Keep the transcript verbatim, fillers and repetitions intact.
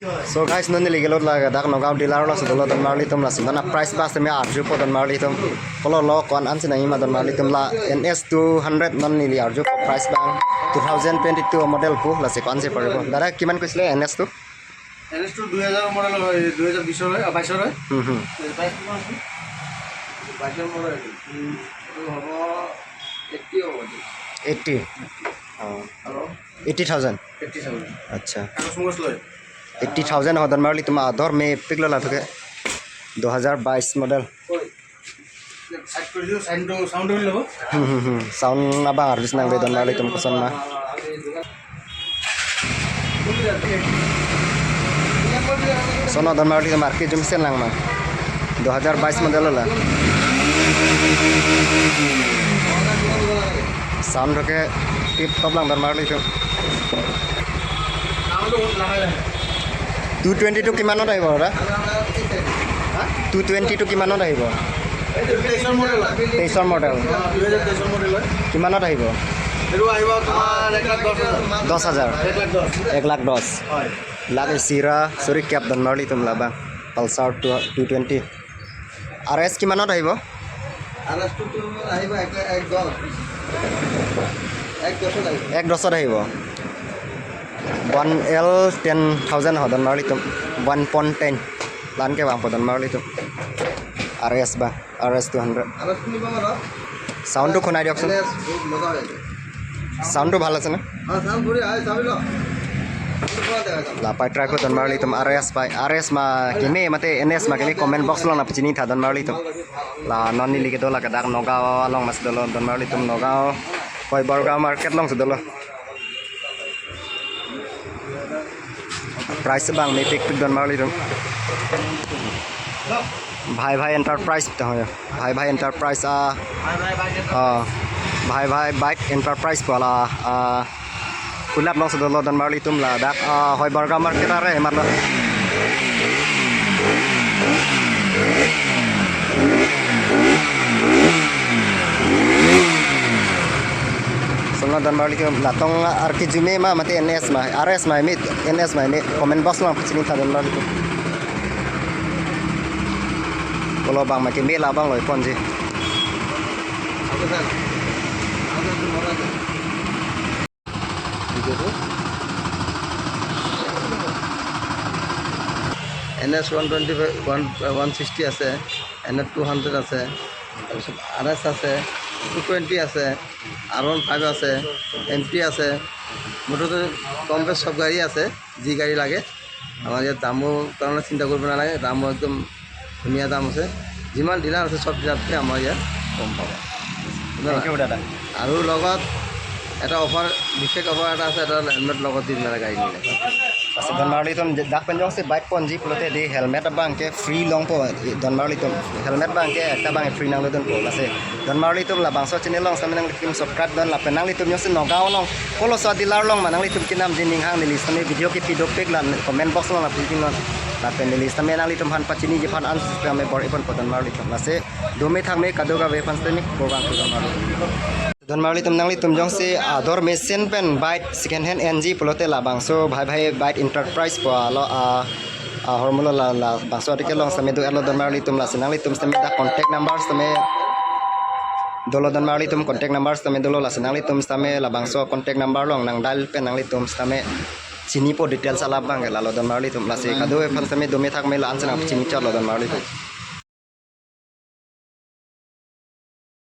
So guys, non neli kelot la dak Nagaon dealer alongsi dolo don marli atum, lasi non aprice abang sitame arjupo don marli atum. Kolo lo ko-an ansi nangjima don marli atum, la N S two hundred non neli arjupo, price abang two thousand twenty-two model pu, lasi ko-ansi paribo. Dada, কিমান কৈছিলে N S two? N S two দুই হাজার মডেল হয়, দুই হাজার বিশৰ হয়, আ, বাইশৰ হয়। হুম, হুম। এই বাইশ কিমান আছে? বাইশৰ মডেল। উম, এইটো হ'ব এইট্টি হ'ব এইটো। এইট্টি? অ। আৰু এইট্টি থাউজেণ্ড? Eighty thousand. আচ্ছা। কাগজ মগজ লয়। এইট্টি থাউজেণ্ড হয়, don marli atum, ador mepik lo la athuke. দুই হাজাৰ বাইশ মডেল। হয়। চাউণ্ড, চাউণ্ড। হুম, হুম, হুম। চাউণ্ড abang arjusnang de don marli atum, koson ma. Sono don marli atum, arke jumsen lang ma. দুই হাজার বাইশ মডেল la. চাউণ্ড athuke tip top lang don marli atum. Two টুৱেণ্টিটো কিমানত আহিব দাদা? টু টুৱেণ্টিটো কিমানত আহিব? এইটো তেইশৰ মডেল হয়। তেইশৰ মডেল। অ, দুই হাজাৰ তেইশৰ মডেল হয়। কিমানত আহিব? এইটো আহিব তোমাৰ এক লাখ দহ হাজাৰ। দহ হাজাৰ। এক লাখ দহ। এক লাখ দহ। হয়। Lak isi ra suri kep don marli atum, labang Pulsar two twenty. R S কিমানত আহিব? আৰ এছটো আহিব এক লাখ, এক দহ। এক দহত আহিব। এক দহত আহিব। One L ten thousand হয় don marli atum, one point ten. La-an kevangpo don marli atum. আৰ এছ বা, আৰ এছ টু হাণ্ড্ৰেড। আৰ এছ শুনিব মানে? চাউণ্ডটো শুনাই দিয়কচোন। এনে বহুত মজা হৈ আছে। চাউণ্ডটো ভাল আছে নে? অ, চাউণ্ড বঢ়িয়া, আহ, চাবি ল। La pai try ko don marli atum, আৰ এছ bai, আৰ এছ ma kimi mate N S ma kimi comment box along nangpachini tha don marli atum. La non neli kedo la ke dak Nagaon along mas dolo don marli atum, Nagaon Hoiborgaon market alongsi dolo. Price abang mepikpik don marli atum. Bhai Bhai Enterprise ta hoy. Bhai Bhai Enterprise, ah, ah, Bhai Bhai Bike Enterprise pu la, ah, Kulap alongsi dolo don marli atum, ladak, ah, Hoiborgaon market arei matlo. Sono don marli atum, la tong arke jume ma mate N S ma, R S ma mate N S ma mate, comment box along pachini tha don marli atum. Kolo abang ma kimi, labang loi ponji. N S one twenty five, one, one sixty আছে, N S two hundred আছে, তাৰপিছত আৰ এছ আছে, two twenty আছে, আৰ one five আছে, M T আছে, মুঠতে কম বেছ চব গাড়ী আছে, যি গাড়ী লাগে। আমাৰ ইয়াত দামৰ কাৰণে চিন্তা কৰিব নালাগে, দামো একদম ধুনীয়া দাম আছে। যিমান ডিলাৰ আছে, চব ডিলাৰতকৈ আমাৰ ইয়াত কম পাব। Thank you, দাদা। আৰু লগত এটা অফাৰ, বিশেষ অফাৰ এটা আছে, এটা হেলমেট লগত দি পেলাই গাড়ী নিলে। Lasi don marli atum, dak pen jongsi bike ponji pulote di helmet abang ke free longpo, don marli atum. Helmet abang ke ekta abang free nangdodunpo. Lasi don marli atum, labangso channel along sitame nanglitum subscribe don, lapen nanglitum jongsi Nagaon along koloso dealer along ma nanglitum kenamji ning hang, neli sitame video kepi dopik la comment box along nangpinon. Lapen neli sitame nanglitum aphan pachiniji aphan an sitame bor-iponpo don marli atum. Lasi dome thakme kadokave aphan sitame kurvangthu don marli atum. Don marli atum, nanglitum jongsi ador mesen pen bike second hand enji pulote labangso Bhai Bhai Bike Enterprise pu alo, ah, ahormu lo, la, labangso article along sitame do-etlo don marli atum. Lasi nanglitum sitame dak contact number sitame dolo don marli atum, contact number sitame dolo, lasi nanglitum sitame labangso contact number along nang dial pen nanglitum sitame chinipo, details alap abang ke lalo don marli atum. Lasi kadokave aphan sitame dome thakme la-an si nangpachini chotlo don marli atum.